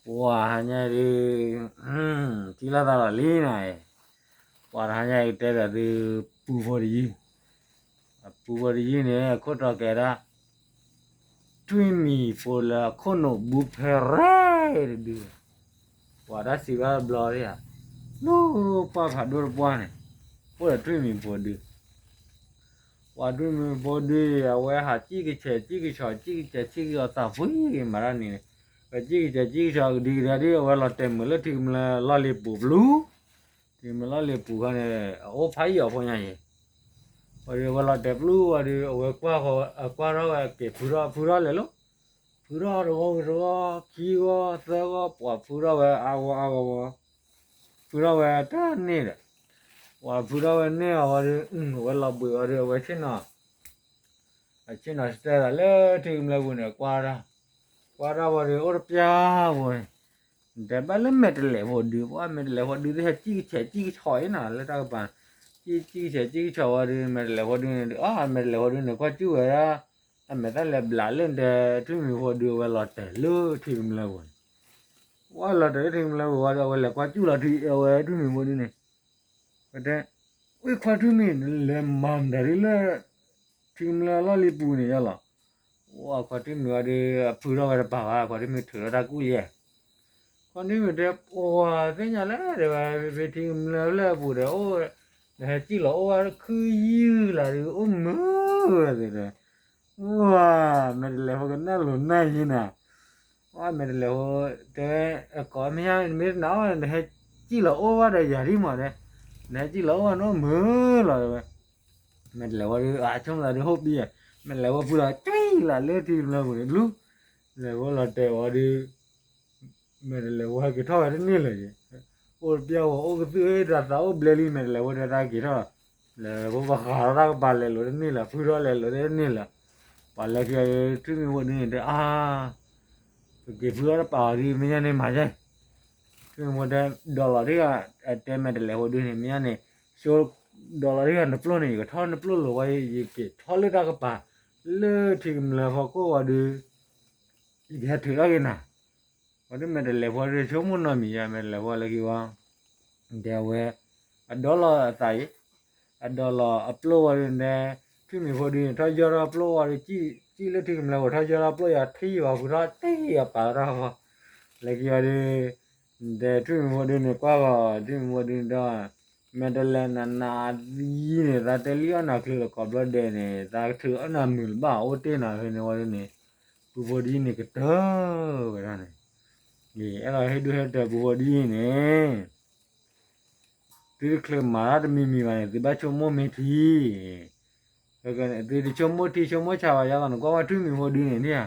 ပှၤဟါညါဒုး ထံၣ်လိာ်သးလီၤလံနၤ, ပှၤတဟါညါအံၤကတဲဘၣ်သု ပူဖိတယုၢ်, ပူဖိတယုၢ်န့ၣ် အခိၣ်တီကဲဒၣ် ထွံၣ်မံၤဖိလၢအခိၣ်နူာ်ဘုဖဲရဲတဒု, ပှၤတၢ်စံးဘၣ်တဘျီဧါ, လၢပှၢ်ဖးဒိၣ်တပှၢ်န့ၣ် အိၣ်ဒီးထွံၣ်မံၤဖိဒု ပှၤထွံၣ်မံၤဖိဒုအံၤ အဝဲဟးစံၣ်ကဆဲးစံၣ်ကဆီး စံၣ်ကဆဲးစံၣ်ကဆီး အသးပှံၤမၤတၢ်န့ၣ်, ပစံၣ်ကဆဲးစံၣ်ကဆီးကဒံကဒါဒု အဝဲလီၤတဲာ်မုာ်လၢထံကမျၢၢ်လီၢ်လံၤပူၤပျူၤ, ထံကမျၢၢ်လီၢ်လံၤပူၤခီန့ၣ် အအိၣ်ဖးယံာ်အီၤဖိညါအံၤ, ဝံၤဒီးအဝဲလီၤတဲာ်ပျူၤဝံၤဒီး အဝဲကွၢ်ထီၣ်ဝဲက့ၤဖုထီၣ်ဖုထီၣ်လဲၤလီၤ, ဖုထီၣ်တဂီၤဝံၤတဂီၤ ခံဂီၤသၢဂီၤ ပှၤဖုထီၣ်ဝဲအါဂီၢ်အါဂီၢ်ဝံၤ ဖုထီၣ်ဝဲတန့ၢ်ဒီး ပှၤဖုထီၣ်ဝဲန့ၢ်အီၤဝံၤဒီး အဝဲလီၤဘှံးဝံၤဒီး အဝဲဆ့ၣ်နီၤ အဆ့ၣ်နီၤတဲသးလၢထံကမျၢၢ်ပူၤန့ၣ် ကွၢ်တၢ်, ကွၢ်တၢ်ဝံၤဒီးအိၣ်တပျၢ်ဝံၤန့ၣ်, တဲဘၣ်လၢမဲာ်တဲးလဲးဖိဒု ပှၤမဲာ်တဲးလဲးဖိဒုသ့ၣ်ဟဲစံၣ်ကဆဲးစံၣ်ကဆီးအံၤနီၤ လၢတၢ်ကပၤ, စံၣ်ကဆဲးစံၣ်ကဆီးဝံၤဒီး မဲာ်တဲးလဲးဖိဒုန့ၣ်ဒီး အါ မဲာ်တဲးလဲးဖိဒုန့ၣ် ကွၢ်စူၣ်ဝဲဒၣ် အမဲာ်တဲးလဲးဘျးလၢနတဲ ထွံၣ်မံၤဖိဒုအဝဲလီၤတဲာ်လၢထံကမျၢၢ်ပူၤန့ၣ်, ပှၤလီၤတဲာ်လၢထံကမျၢၢ်ပူၤဝံၤဒီး အဝဲလဲၤကွၢ်စူၣ်လီၤထံ အဝဲထွံၣ်မံၤဖိဒုန့ၣ် ပတဲ, ဝဲခွါထွံၣ်မံၤ နလဲၤမၤမတၤဒ်လၢ ထံကမျၢၢ်လီၢ်လံၤပူၤန့ၣ်ယလီၤ, အိၣ်ခွါထွံၣ်မံၤဝံၤဒီး အဖုထီၣ်ဝဲတပာ်ဘၣ် ခွါထွံၣ်မံၤထုးထီၣ်တၢ်ကူၣ်လံ, ခွါထွံၣ်မံၤတဲ ပှၤသ့ၣ်ညါလၢတဲဝဲ ဖဲထံကမျၢၢ်ဖျၢၣ်အပူၤဒီး အိၣ် နဟဲစံၣ်လီၤအိၣ်ဝဲခုယုၢ်လၢဒုး အိၣ်မုာ်ဝဲသ့ၣ်ဒီး ဝဲ မဲာ်တဲးလဲးဖိကနၣ်လိၤနၢ်ယံၤနၤ, ဝဲမဲာ်တဲးလဲးဖိတဲ ကိးမ့ၢ်ညါ မ့ၢ်တနာ်အီၤ နဟဲစံၣ်လီၤအိၣ်ဝဲဒီးယၤဒ်မးဒီး, နဟဲစံၣ်လီၤအိၣ်ဝဲန့ၣ်အိၣ်မုာ်လီၤတဲဝဲ, မဲာ်တဲးလဲးဖိဒီး အဆိကမိၣ်သးဒုးဟိၣ်ပံၤ, မဲာ်တဲးလဲးဖိဖုလီၤ ကွံာ်လီၤလၢထံကမျၢၢ်ပူၤန့ၣ်ဘျုး, လဲၤဖိလီၤတဲာ်ဝံၤဒီး မဲာ်တဲးလဲးဖိဟဲက့ၤထီၣ်ဝဲတန့ၢ်လၢၤ, အိၣ်တပျၢ်ဝဲအိၣ်ကသုၣ်တၢ်သးအိၣ်ဘျဲလံ မဲာ်တဲးလဲးဖိဒီးတၢ်က့ၤထီၣ်, လဲၤဖိပဃးထီၣ်တၢ်ကပၤလဲၤလိာ်တန့ၢ်လၢၤ ဖုထီၣ်လဲၤလိာ်တန့ၢ်လၢၤ, ပှၤလဲၤခံဂၤဒီး ထွံၣ်မံၤဖိဒုန့ၣ်တဲအါ, ပက့ၤဖုထီၣ်တပာ်အီၤဒုး မ့ၢ်ညါန့ၣ်မၤယါ, ထွံၣ်မံၤဖိတဲ ဒီးလီၤတဂၤ, တဲမဲာ်တဲးလဲးဖိဒုန့ၣ် မ့ၢ်ညါန့ၣ်, ဆိ ဒီးလီၤတဂၤနပျိၢ်န့ၣ် ယကထီၣ်နပျိၢ်လိၤဝဲ ယက့ၤထီၣ်လၢတၢ်ကပၤ, လၢထံကမျၢၢ်ဖီခိၣ်ဝံၤဒီး ယကဟဲထုးထီၣ်က့ၤနၤ, ဝံၤဒီးမဲာ်တဲးလဲးဖိဒီးဆိကမိၣ်နီတမံၤယါ မဲာ်တဲးလဲးဖိလၢခံဝံၤ, တဲဝဲ, အဒီလီၤအသးအံၤ, အဒီလီၤအပျိၢ်ဝံၤဒီးတဲ, ထွံၣ်မံၤဖိဒုန့ၣ် ထီၣ်ယီၢ်ထီၣ်ပျိၢ်ဝံၤဒီး စံၣ်လၢထံကမျၢၢ်ဝံၤ ထီၣ်ယီၢ်ထီၣ်ပျိၢ်ယၤ ထံၣ်ယၤပာ်ထီၣ်ဃီ, လၢခံဝံၤဒီး, ဒီးထွံၣ်မံၤဖိဒုန့ၣ် ကွၢ်ဂီၤ ထွံၣ်မံၤဖိဒုန့ၣ်ဒီး, မဲာ်တဲးလဲးနးနးယံၤန့ၣ် သးတဲလံအီၣ်နၤချုးလၢကိးဘျီဒဲးန့ၣ် သးကထုးအီၣ်နၤမုာ်လၢၤဘၣ် အိၣ်တ့ၢ်နၤဖဲန့ၣ်ဝံၤဒုန့ၣ်, ပူဖိဒုန့ၣ်ကတၢၢ်ဝဲဒၣ်န့ၣ်, အဲၣ်ဒိးဟ့ၣ်ဒုးဟ့ၣ်တၢၤပူဖိဒုအံၤန့ၣ် သုတချုးမၤတၢ်တမံၤမံၤဘၣ်န့ၣ် သုဘၣ်ဆိကမိၣ်မ့ၢ်ထံ, သုတဆိကမိၣ်ထံဆိကမိၣ်ဆးဘၣ်ယါလီၤ နကွၢ်ဝဲထွံၣ်မံၤဖိဒုန့ၣ်န့ၣ်ဧါ,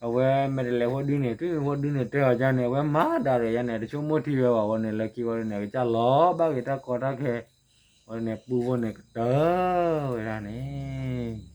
အဝဲမဲာ်တဲးလဲးဖိဒုန့ၣ် ထွံၣ်မံၤဖိဒုန့ၣ် တဲအီၤယါန့ၣ် အဝဲမၤဒၣ်ဒီးယါန့ၣ် တဆိကမိၣ်ထံဝဲဘၣ်ဝဲန့ၣ် လၢခံဝံၤဒုန့ၣ် အကစၢ်လီၤဘၣ်က့ၤတၢ်ကီတၢ်ခဲ, ဝံၤဒုန့ၣ် ပူဖိန့ၣ်ကတၢၢ်ဝဲဒၣ်န့ၣ်